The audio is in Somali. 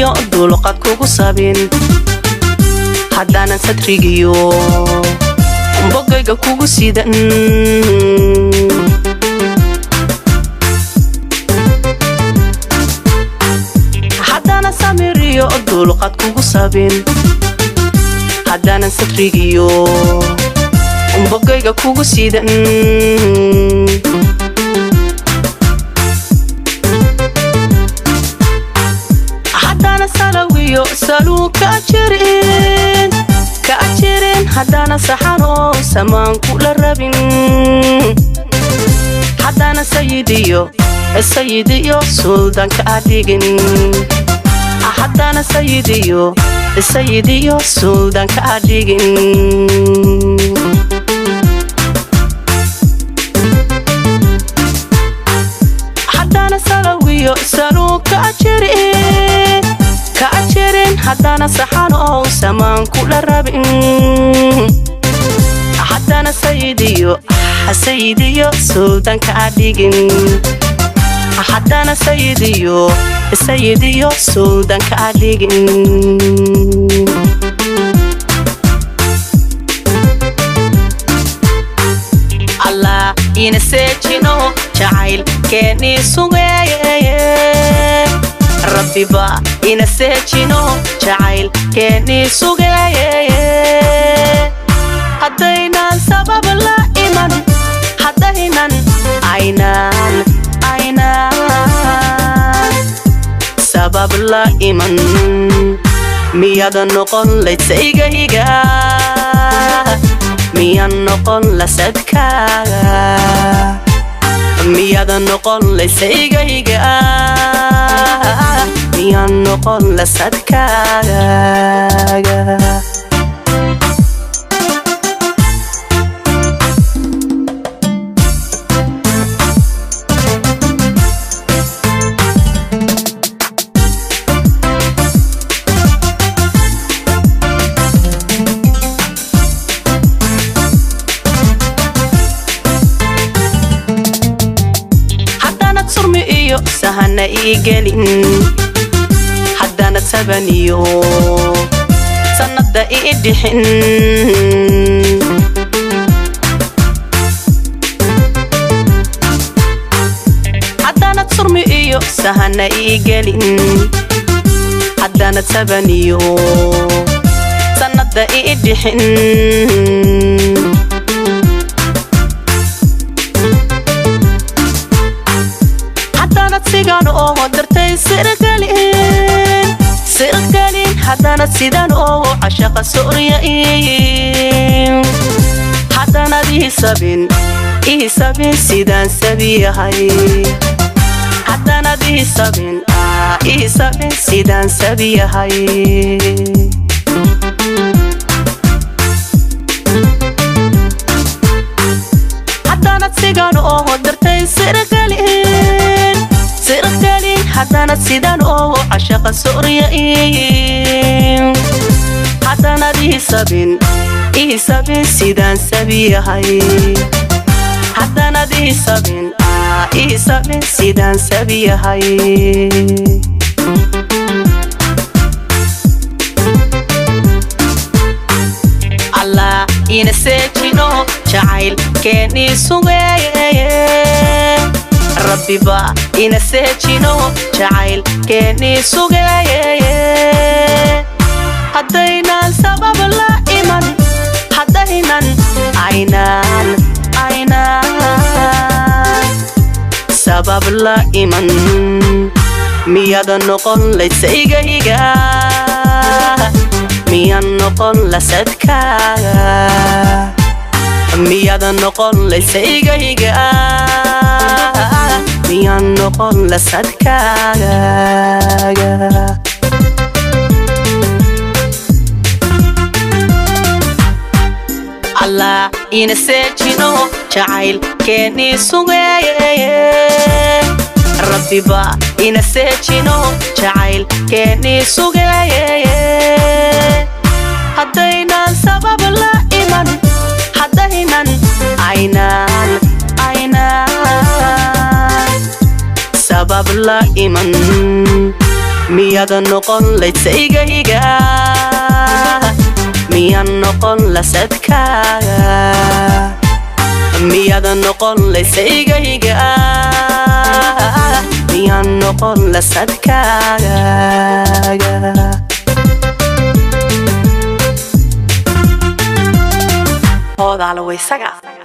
samiriyo dulqad kugu sabin, haddaanan sadrigiyo bogayga kugu sidan. Haddaanan samiriyo dulqad kugu sabin, haddaanan sadrigiyo bogayga kugu sidan. Haddaanan salawiyo saluu ka jirin, ka jirin, haddaanan saxanoo samaan kula rabin, haddaanan sayidiyo sayidiyo suldaanka adhigin, haddaanan sayidiyo sayidiyo suldaanka adhigin. Haddaanan salawiyo saluu ka jirin, ka jirin, haddaanan saxanoo samaan kula rabin, haddaanan sayidiyo sayidiyo suldaanka adhigin, haddaanan sayidiyo sayidiyo suldaanka adhigin. Allah ina seejino jacayl keenii sugeeye, rabbiba ina seejino jacayl keenii sugeeye. Haddaynan sabab la iman, haddaynan aynaan aynaan sabab la iman, miyaada noqon laydsaygayga? Miyaan noqon lasadkaaga? Miyaada noqon laysaygayga? Miyaan noqon lasadkaaga? Haddaanad surmi iyo sahana ii gelin, haddaanad sabaniyo sannada ii dhixin, haddaanad surmi iyo sahana ii gelin, haddaanad sabaniyo sannada ii dhixin. Haddaanad sigan oo dartay sirgelin, sirgelin, haddaanad sidan oo cashaqa sooryain, haddaanad ii sabin, ii sabin sidaan sabiyahay, haddaanad ii sabin, ii sabin sidaan sabiyahay. Haddaanad sigan oo dartay sirgelin, sirgelin, haddaanad sidan oo cashaqa sooryain, haddaanad ii sabin, ii sabin sidaan sabiyahay, haddaanad ii sabin, ii sabin sidaan sabiyahay. Allah ina seejino jacayl keenii sugeeye, rabbiba ina seejino jacayl keenii sugeeye. Haddaynan sabab la iman, haddaynan aynaan aynaan sabab la iman, miyaada noqon laysaygayga? Miyaan noqon lasadkaaga? Miyaada noqon laysaygayga? Miyaan noqon lasadkaaga? Allah ina seejino jacayl keenii sugeeye, rabbiba ina seejino jacayl keenii sugeeye. Haddaynan sabab la iman, haddaynan aynaan aynaan sabab la iman, miya Miyaada noqon laydsaygayga? Miyaan noqon lasadkaaga? Miyaada noqon laysaygayga? Miyaan noqon lasadkaaga? Hoodaala waysaga.